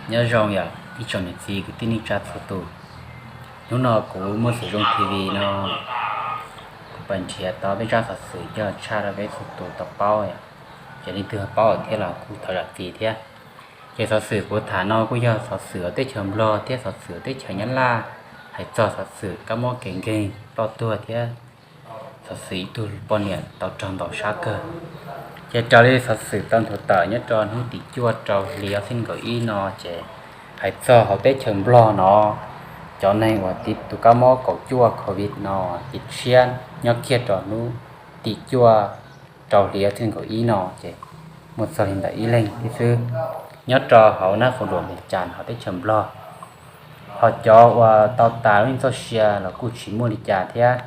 Nyob zoo yog ib tsoom niam txiv kwv tij neej tsa txhua tus. Hnub no kuv muaj xov zoo T V no, kuv pab nrhiav tau peb tsab xov xwm coj tshaj rau peb txhua tus tau paub. Ces leej twg paub thiab los kuj thov zam txim thiab. Ces xov xwm kuv tham no kuj yog xov xwm teb chaws Nplog thiab xov xwm teb chaws Nyab Laj, hais txog xov xwm kab mob kev nkeeg ploj tuag thiab xov xwm ib tug poj niam tau raug ntaus sab kawg. Ces raws li xov xwm tau nthuav tawm nyob rau hnub tim cuaj rau hli ob txhiab nees nkaum ib no ces hais txog hauv teb chaws Nplog no, cov neeg uas tiv tus kab mob kaum cuaj COVID no ces tshiab nyob kiag rau hnub tim cuaj rau hli ob txhiab nees nkaum ib no ces muaj txog li ntawm ib leeg thiab xwb, nyob rau hauv nab qhuas luam Vias Cas hauv teb chaws Nplog. Ho cov uas tau tas lub neej txoj sia los kuj tsis muaj li cas thiab.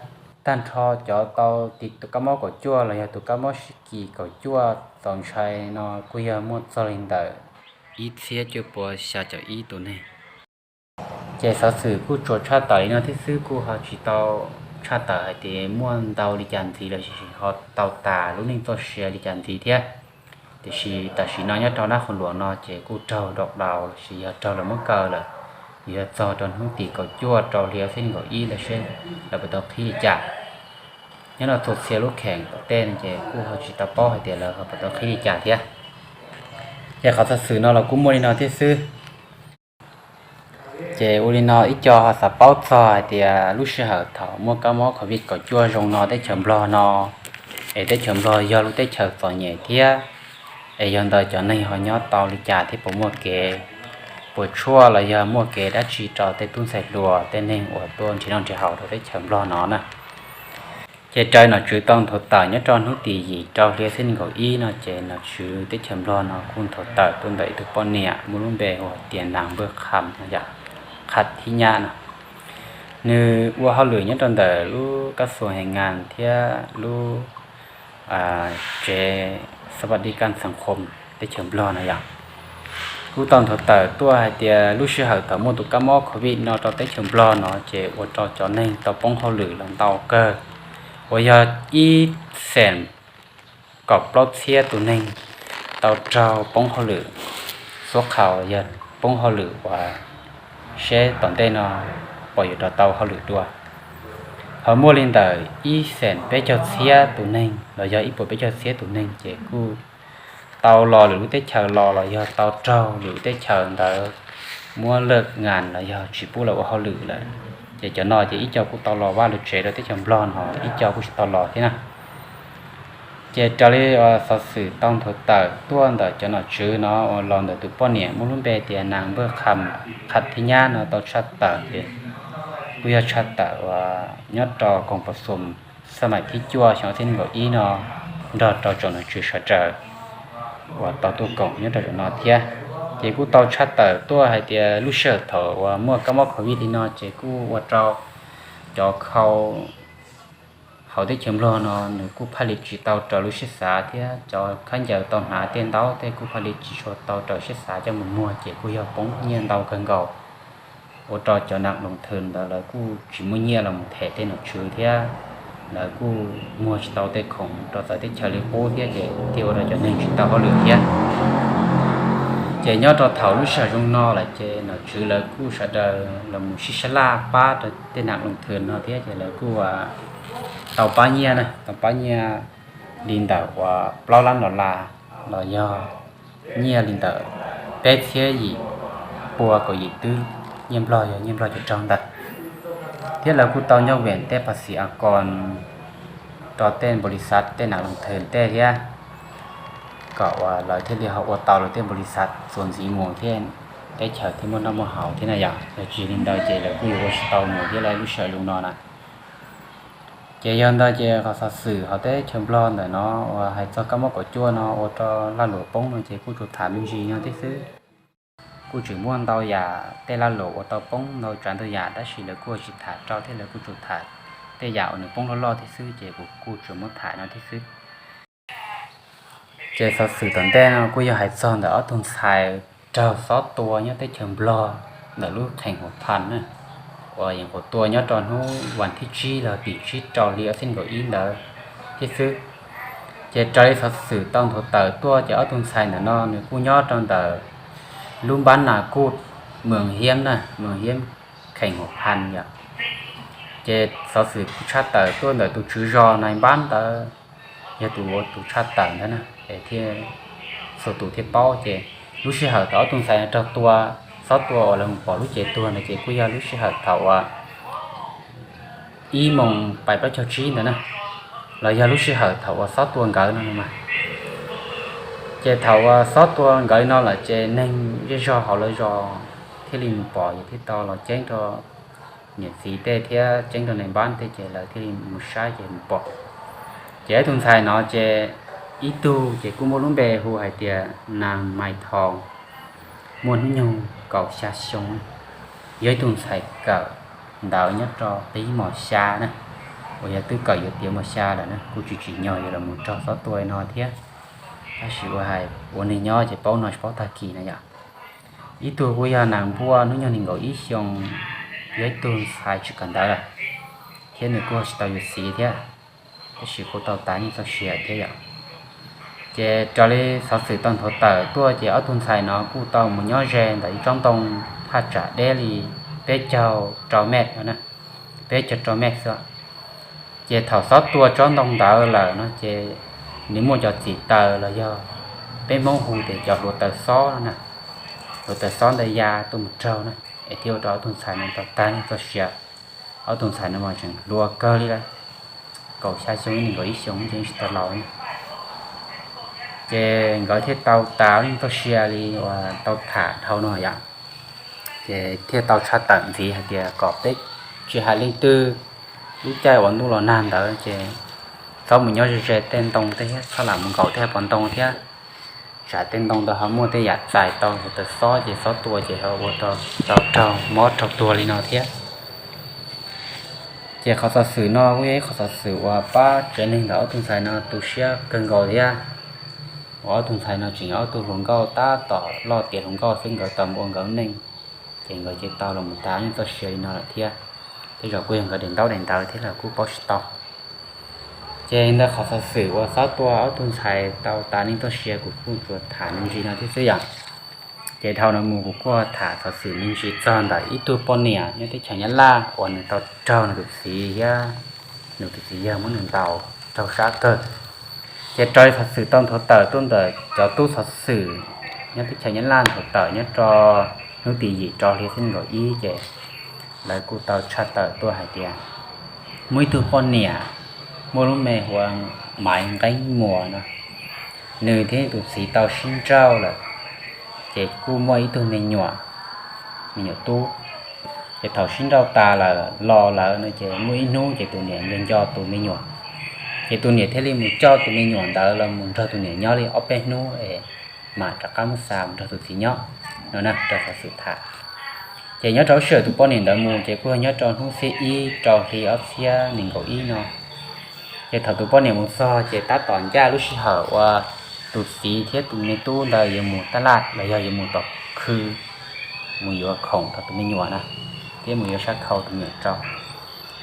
Tag nrho cov tau tiv tus kab mob kaum cuaj los yog tus kab mob sib kis kaum cuaj txaus ntshai no kuj yog muaj txog li ntawm ib txhiab cuaj puas xya caum ib tus neeg. Ces xov xwm kuj tsuas tshaj tawm li no thiab xwb, kuj ho tsis tau tshaj tawm hais tias muaj ntau li cas ntxiv los sis ho tau tas lub neej txoj sia li cas ntxiv thiab. Tiam sis tam sim no nyob rau nab qhuas luam no ces kuj raug dau daus los sis yog raug lawv muab kaw lawm, yog txog rau hnub tim kaum cuaj rau hli ob txhiab nees nkaum ib lawm seb lawv puas tau qhib li cas. Nyob rau txhua txhia lub kheem tom tej no ces kuj ho tsis tau paub hais tias lawv ho puas tau qhib li cas thiab. Ces qhov xov xwm no los kuj muaj li no thiab xwb. Ces ua li no ib co ho xav paub txog hais tias lub sij hawm thaum muaj kab mob COVID kaum cuaj zoo no teb chaws Nplog no, es teb chaws Nplog yog lub teb chaws txom nyem thiab, es yog ntawd cov neeg ho nyob tau li cas thiab puas muaj kev puas tsuaj los yog muaj kev dab tsi rau tej tub ntxhais hluas tej neeg uas tuaj nrhiav noj nrhiav haus rau teb chaws Nplog no na. Ces raws nom tswv tau nthuav tawm nyob rau hnub tim yim rau hli ob txhiab nees nkaum ib no ces nom tswv teb chaws Nplog no kuj nthuav tawm tuaj ntawm ib tug poj niam muaj lub npe hu tias Nas Npawj Kham no yom, Kham Thib Nyab no. Nws ua hauj lwm nyob rau ntawm lub kab xuas hees ngas thiab lub tsev xab pas di kaj xeev khom teb chaws Nplog no yom. Kuj tau nthuav tawm tuaj hais tias lub sij hawm thaum muaj tus kab mob COVID no rau teb chaws Nplog no ces ua rau cov neeg tau poob hauj lwm los ntau kawg, uas yog ib xeem kaum plaub txhiab tus neeg tau raug poob hauj lwm, xuab qhaus yog poob hauj lwm uas seb tom ntej no puas yuav rov tau hauj lwm dua. Ho muaj li ntawm ib xeem peb caug txhiab tus neeg los yog ib puas peb caug txhiab tus neeg ces kuj tau los lwm lub teb chaws los los yog tau raug lwm lub teb chaws ntawd muab laj ngas los yog tsis pub lawv ua hauj lwm lawm. Ces cov no ces ib co kuj tau los vaj lus tsev rau teb chaws Nplog no, ib co kuj tsis tau los thiab na. Ces raws li xov xwm tau nthuav tawm tuaj ntawm cov nom tswv no uas los ntawm tus poj niam muaj lub npe tias Nas Npawj Kham, Kham Thib Nyab no tau tshaj tawm ces kuj yog tshaj tawm uas nyob rau koom pas xum xab mais thib cuaj xyoo ob txhiab nees nkaum ib no nrog rau tsoom nom tswv sawv daws uas tau tuaj koom nyob rau zaum no thiab. Ces kuj tau tshaj tawm tuaj hais tias lub sij hawm thaum uas muaj kab mob COVID li no ces kuj ua rau cov khau hauv teb chaws Nplog no nws kuj phaj li tsis tau raws lub siab xav thiab cov khaub ncaws tau hnav tej ntaub tej kuj phaj li tsis tshua tau raws siab xav coj mus muag ces kuj yog poob nyiaj ntau kawg nkaus. Ua rau cov nas loos thwm ntawd lawv kuj tsis muaj nyiaj los mus them tej nom tswv thiab lawv kuj muag tsis tau tej khoom rau txawv teb chaws li qub thiab ces thiaj ua rau cov neeg tsis tau hauj lwm thiab. Ces nyob rau thaum lub sij hawm zoo no lawm ces nom tswv lawv kuj sawv daws los mus sib sab laj pab rau tej nas loos thwm no thiab ces lawv kuj tau pab nyiaj na, tau pab nyiaj li ntawm uas plaub lab dollar los yog nyiaj li ntawm peb txhiab yim pua kaum yim twb nyiaj Nplog, yog nyiaj Nplog cov raug ntawd. Thiab lawv kuj tau nyob veem tej phas xis a koos rau tej npaum li xav tej nas loos thwm tej thiab, kom uas lawv thiaj li ho ua tau lawv tej npaum li xav txuas ntxiv mus thiab teb chaws thiaj muaj noj muaj haus thiab na yom. Yog tsis li ntawd ces lawv kuj yuav ua tsis tau mus thiab lawm lub sij hawm zoo no na. Ces yog ntawd ces qhov xov xwm hauv teb chaws Nplog ntawm no uas hais txog kab mob kaum cuaj no ua rau lag luam poob no ces kuj tsuas tham me ntsis no thiab xwb. Kuj tseem muaj ntau yam tej lag luam uas tau poob ntau tsav ntau yam tab sis lawv kuj tsis tham rau thiab lawv kuj tsuas tham tej yam uas nws poob loj loj thiab xwb ces kuv kuj tsuas muab tham no thiab xwb. Ces xov xwm tom ntej no kuj yog hais txog ntawm ob tug ntxhais raug xob tua nyob teb chaws Nplog ntawm lub qheem Huas Phas na, uas yeej quas tua nyob rau hnub vas thib tsib los tim tsib rau hli ob txhiab nees nkaum ib ntawd thiab xwb. Ces raws li xov xwm tau nthuav tawm tuaj ces ob tug ntxhais ntawm no nws kuj nyob rau ntawm Lub npab nas kuj Moos Hiab na, Moos Hiab kheem Huam Phas yom. Ces xov xwm kuj tshaj tawm tuaj ntawm tus tswv zos Nais Npab ntawd, yog tus ua tus tshaj tawm ntawd na, es thiaj txhua tus thiaj paub. Ces lub sij hawm thaum ob tug ntxhais raug tua, xob tua uas lawv mus pom lub cev tuag ntawd ces kuj yog lub sij hawm thaum uas ib moos pais plaub caug tsib ntawd na, los yog lub sij hawm thaum uas xob tua nkawd no no mas. Ces thaum uas xob tua nkawd no lawm ces neeg zej zog hauv lawv zos thiaj li mus pom, ces thiaj tau los ceeb rau niam txiv tej thiab ceeb rau Nais Npab tej, ces lawv thiaj li mus saib ces mus pom. Ces ib tug ntxhais no ces ib tug ces kuj muaj lub npe hu hais tias Nas Mai Thoo, muaj hnub nyoog kaum xya xyoo, yog ib tug ntxhais kawm ntawv nyob rau qib mos xya na, uas yog twb kawm yuav tiav mos xya lawm na, kuj tsis tsim nyog yuav los mus raug xob tua no thiab. Tab sis ua hais ua neeg nyob ces paub no tsis paub tag kis na yom. Ib tug kuj yog Nas Npuaj, hnub nyoog nees nkaum ib xyoo, yog ib tug ntxhais tsis kawm ntawv lawm, thiab nws kuj tsis tau yuav txiv thiab, tab sis kuj tau tas nws txoj sia thiab yom. Ces raws li xov xwm tau nthuav tawm tuaj ces ob tug ntxhais no kuj tau mus nyob ze ntawm ib tsob ntoo thaj tsam deb li peb caug rau mev no na, peb caug rau mev xwb. Ces thaum xob tua tsob ntoo ntawd lawm no ces nws muaj cov txim taws los yog peb Hmoob hu tias cov hluav taws xob no na, hluav taws xob ntawd ya tuaj mus raug na, es thiaj ua rau ob tug ntxhais no tau tag nws txoj sia. Ob tug ntxhais no mas tseem hluas kawg li lawm, kaum xya xyoo, nees nkaum ib xyoo ces tsis tau laus. Ces nkawd thiaj tau tas nws txoj sia li uas tau tham dhau no yom. Ces thiaj tau tshaj tawm ntxiv hais tias kom peb tsis hais leej twg, lub caij uas ntuj los nag ntawd ces txhob mus nyob ze ze tej ntoo tej thiab, txhob lam mus nkaum tej hauv paus ntoo thiab, tsam tej ntoo ntawd ho muaj tej yam txais tau hluav taws xob ces xob tua ces ho ua rau tau raug mob raug tuag li no thiab. Ces qhov xov xwm no kuj yog ib qhov xov xwm uas pab tsev neeg ntawm ob tug ntxhais no tu siab kawg nkaus thiab. Uas ob tug ntxhais no tseem yog ob tug hluas nkauj tab tom loj tiav hluas nkauj xwb, nkawd tau mus ua nkawd neej, ces nkawd cia li tau los mus tas nws txoj sia li no lawm thiab. Tej zaum kuj yog nkawd daim ntaub daim ntawv thiab los kuj paub tsis tau. Ces ntawm qhov xov xwm uas xob tua ob tug ntxhais tau tas nws txoj sia kuv kuj tsuas tham me ntsis no thiab xwb yom. Ces dhau no mus kuv kuj tham xov xwm me ntsis txog ntawm ib tug poj niam nyob teb chaws Nyab Laj uas nws tau raug nws tus txiv thiab nws tus txiv yawg muab nws ntaus raug sab kawg. Ces raws li xov xwm tau nthuav tawm tuaj ntawm cov tub xov xwm nyob teb chaws Nyab Laj nthuav tawm nyob rau hnub tim yim rau hli xib nkaum ib ces lawv kuj tau tshaj tawm tuaj hais tias muaj ib tug poj niam muaj lub npe hu ua Maiv Nqeeb Muas no, nws thiab tus txiv tau sib nrauj lawm, ces kuj muaj ib tug me nyuam, me nyuam tub. Ces thaum sib nrauj tas lawm los lawm no ces muaj ib hnub ces tus niam nco nco tus me nyuam, ces tus niam thiaj li mus coj tus me nyuam ntawd los mus nrog tus niam nyob li ob peb hnub es mam rov qab mus xa mus nrog tus txiv nyob no na, raws xov xwm tham. Ces nyob rau lub sij hawm tus poj niam ntawd mus ces kuj yog nyob rau hnub xiab ib rau hli ob txhiab nees nkaum ib no. Ces thaum tus poj niam mus txog ces tab tom ncaj lub sij hawm uas tus txiv thiab tus me tub ntawd yuav mus taj laj los yog yuav mus tom khw, mus yuav khoom rau tus me nyuam na, thiab mus yuav sab khau tus me nyuam rau.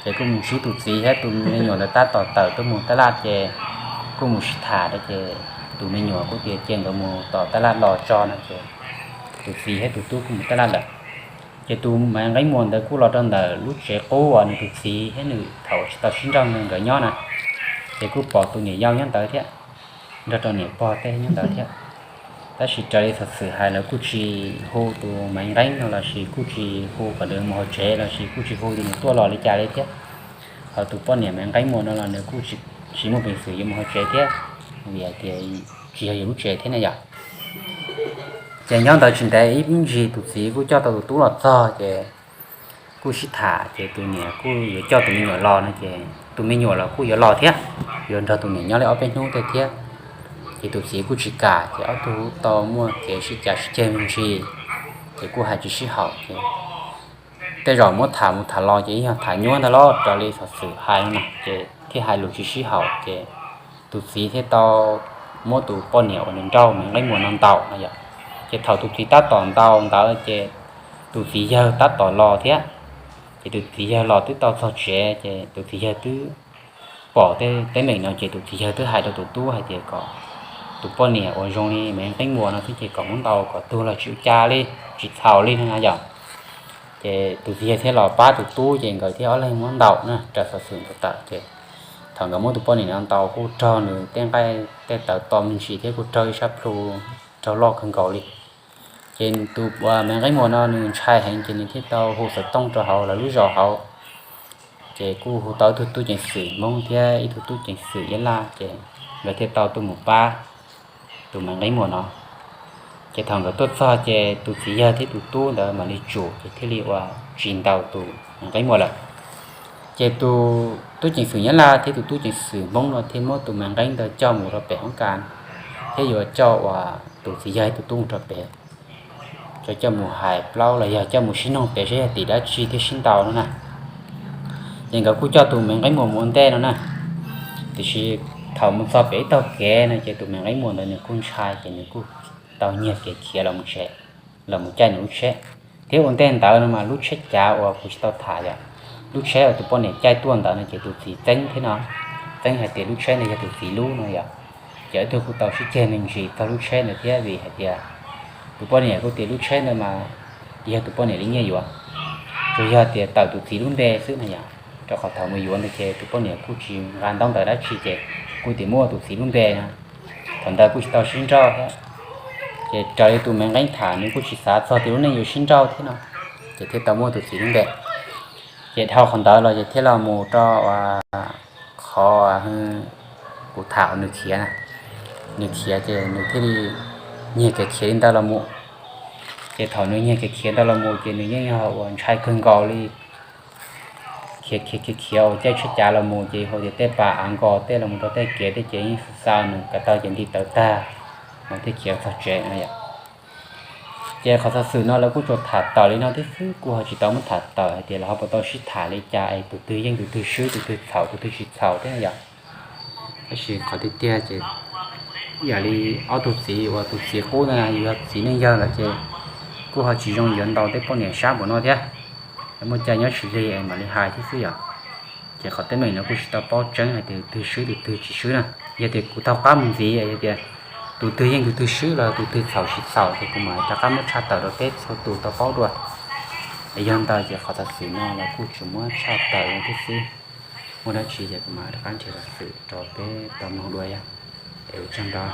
Ces kuj mus ntsib tus txiv thiab tus me nyuam ntawd tab tom tawm tuaj mus taj laj ces kuj mus sib tham rau ces tus me nyuam kuj tias cia nkawd mus tom taj laj los tso no ces tus txiv thiab tus tub kuj mus taj laj lawm. Ces tus Maiv Nqeeb Muas ntawd kuj los rau ntawm lub tsev qub uas nws tus txiv thiab nws thaum tsis tau sib nrauj nkawd nyob na, ces kuj pom tus niam yau nyob ntawd thiab, nrog rau niam pog tej nyob ntawd thiab. Tab sis raws li xov xwm hais lawv kuj tsis hu tus Maiv Nqeeb no lossis kuj tsis hu kom nws mus hauv tsev lossis kuj tsis hu tus niam tuaj los li cas li thiab. Ho tus poj niam Maiv Nqeeb Muas no los nws kuj tsis muaj peev xwm yuav mus hauv tsev thiab, vim hais tias tsis yog yus lub tsev thiab na yom. Ces nyob ntawd tsis ntev ib ntsis tus txiv kuj coj tau tus tub los txog ces kuj sib tham ces tus niam kuj yuav coj tus me nyuam los no ces tus me nyuam los kuj yuav los thiab, yuav nrog tus niam nyob li ob peb hnub tej thiab. Ces tus txiv kuj tsis kam ces ob tug tau muaj kev sib cav sib ceg me ntsis, ces kuj hais tsis sib haum ces tej zaum muab tham mus tham los ces yog tham nyuaj ntag los raws li xov xwm hais no na ces thiaj hais lus tsis sib haum ces tus txiv thiaj tau muab tus poj niam uas nws nrauj Maiv Nqeeb Muas no ntaus no yom. Ces thaum tus txiv tab tom ntaus ntawd ces tus txiv yawg tab tom los thiab. Ces tus txiv yawg los twb tau txog tsev ces tus txiv yawg twb pom tej teeb meem no ces tus txiv yawg twb hais rau tus tub hais tias kom tus poj niam uas zoo li Maiv Nqeeb Muas no xwb ces kom muab ntaus kom tuag los tsis ua cas li, tsis txhaum li no na yom. Ces tus txiv yawg thiaj los pab tus tub ces nkawd thiaj ob leeg muab ntaus na, raws xov xwm tau tawm ces thaum nkawd muab tus poj niam no ntaus kuj raug nws tej nqaij tej tawv to me ntsis thiab kuj raug ib sab plhu raug loj kawg nkaus li. Ces tus Maiv Nqeeb Muas no nws ntshai heev ces nws thiaj tau hu xov tooj rau hauv lawv lub zos hauv, ces kuj hu tau ib tug tub ceev xwm Hmoob thiab ib tug tub ceev xwm Nyab Laj ces nkawd thiaj tau tuaj mus pab tus Maiv Nqeeb Muas no. Ces thaum nkawd tuaj txog ces tus txiv yawg thiab tus tub ntawd mam li tsum ces thiaj li ua tsis ntaus tus Maiv Nqeeb Muas lawm. Ces tus tub ceev xwm Nyab Laj thiab tus tub ceev xwm Hmoob no thiaj muab tus Maiv Nqeeb ntawd coj mus rau pem hoob kas, thiab yuav coj uas tus txiv yawg tus tub mus rau pem, coj mus hais plaub los yog coj mus sib noog pem saib yog tim dab tsi thiaj sib ntaus no na. Ces nkawd kuj coj tus Maiv Nqeeb Muas mus ua ntej no na. Tiam sis thaum mus txog pem ib tog kev no ces tus Maiv Nqeeb Muas ntawd nws kuj ntshai ces nws kuj tau nyiag kev khiav los mus tsev, los mus caij nws lub tsheb. Thiab ua ntej ntawd no mas lub tsheb cav uas kuv tsis tau tham yom, lub tsheb uas tus poj niam caij tuaj ntawd no ces tus txiv txeeb thiab no, txeeb hais tias lub tsheb ntawd yog tus txiv lub no yom. Ces ib tug kuj tau sib ceg me ntsis txog lub tsheb ntawd thiab vim hais tias tus poj niam kuj tias lub tsheb ntawd mas yog tus poj niam li nyiaj yuav, tsuas yog tias tawm tus txiv lub npe xwb no yom. Rau qhov thaum mus yuav ntawd ces tus poj niam kuj tsis nqa ntaub ntawv dab tsi ces kuj tias muaj tus txiv lub npe no. Thaum ntawd kuj tsis tau sib nrauj thiab, ces raws li tus Maiv Nqeeb tham nws kuj tsis xav txog tias lub neej yuav sib nrauj thiab no, ces thiaj tau muaj tus txiv lub npe. Ces dhau qhov ntawd los ces thiaj los mus rau qhov kuv tham nws khiav, nws khiav ces nws thiaj li nyiag kev khiav li ntawd los mus. Ces thaum nws nyiag kev khiav ntawd los mus ces nws yeej yog uas ntshai kawg nkaus li, khiav khiav khiav khiav uas caij tsheb cav los mus ces hais tias tej pas av nkos tej los mus rau tej kev tej ces yeej xa xa nws kom tau ces nti tawv tag, mas thiaj khiav txog tsev no yom. Ces qhov xov xwm no lawv kuj tsuas tham tawm li no thiab xwb, kuj ho tsis tau muab tham tawm hais tias lawv ho puas tau sib tham li cas es tus twg yeej tus twg swb, tus twg txhaum tus twg tsis txhaum thiab no yom. Tab sis qhov tiag tiag ces yam li ob tug txiv uas tus txiv qub ntawd yog txiv neej yawg lawm ces kuj ho tsis zoo yuav ntaus tej poj niam sab npaum no thiab. Muaj cai nyob tsis lig es mam li hais thiab xwb yom. Ces qhov teeb meem no kuj tsis tau paub tseeb hais tias tus twg swb tus twg tsis swb na. Yog tias kuv taug qab mus ntxiv yog tias tus twg yeej tus twg swb los tus twg txhaum tsis txhaum ces kuv mam rov qab muab tshaj tawm rau peb txhua tus tau paub dua. Es yog ntawd ces qhov xov xwm no los kuj tsuas muab tshaj tawm no thiab xwb. Muaj dab tsi ces kuv mam rov qab nrhiav xov xwm rau peb tau mloog dua yom. Es ua tsaug ntau.